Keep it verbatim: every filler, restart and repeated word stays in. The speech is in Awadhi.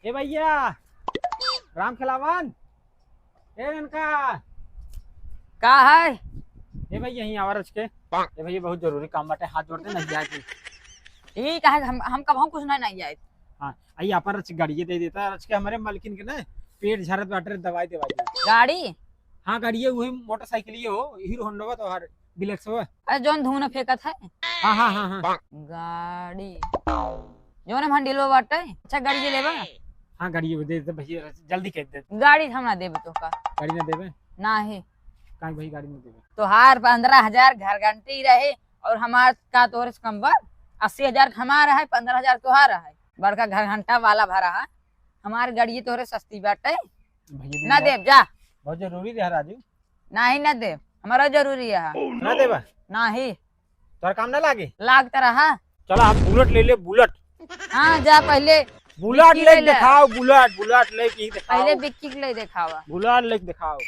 ए भैया, राम खिलावन, ए ननका। का है? ए भैया, यहीं आवा रच के। ए भैया, बहुत जरूरी काम बाटे, हाथ जोड़ते नहीं जाए के। ठीक है, हम, हम कबहूँ कुछ नहीं, नहीं जाए। हाँ, आई आपन रच के गाड़िए दे देता, रच के हमरे मालकिन के ना पेट झरत बाटे, दवाई देवाई दे। गाड़ी? हाँ, गाड़िए उहे मोटरसाइकिलिए हो, हीरो होंडा बा तोहार, डिलक्स बा। अरे जौन धुआं फेंकत है। हाँ, हाँ, हाँ, हाँ। गाड़ी। जौन हम हैंडलो बाटे। अच्छा, गाड़ी लेबा? हाँ, गाड़ी दे दे भैया, जल्दी कह दे। गाड़ी हम ना देबे तोहका। गाड़ी ना देबे? नाही। काहे भाई गाड़ी ना देबे? तोहार पन्द्रह हजार घर घंटी रहे और हमार का तोहरे से कम बा? अस्सी हजार हमार है, पन्द्रह हजार तोहार है। बड़का घर घंटा वाला भरा है। हमार गाड़ी तोहरे सस्ती बाटे। भैया दे ना यार। देब, जा। बहुत जरूरी रहा राजू। नाही, ना देब, हमारा जरूरी है। ना देबा? नाही। तोहर काम ना लागे? लागत रहा। चला, हम बुलेट ले ले, बुलेट। हाँ, जा पहले बुलेट विक्की लेके ले ले। दिखाओ, बुलेट, बुलेट लेके ही दिखाओ। पहले विक्की के ले दिखावा। बुलेट लेके दिखाओ।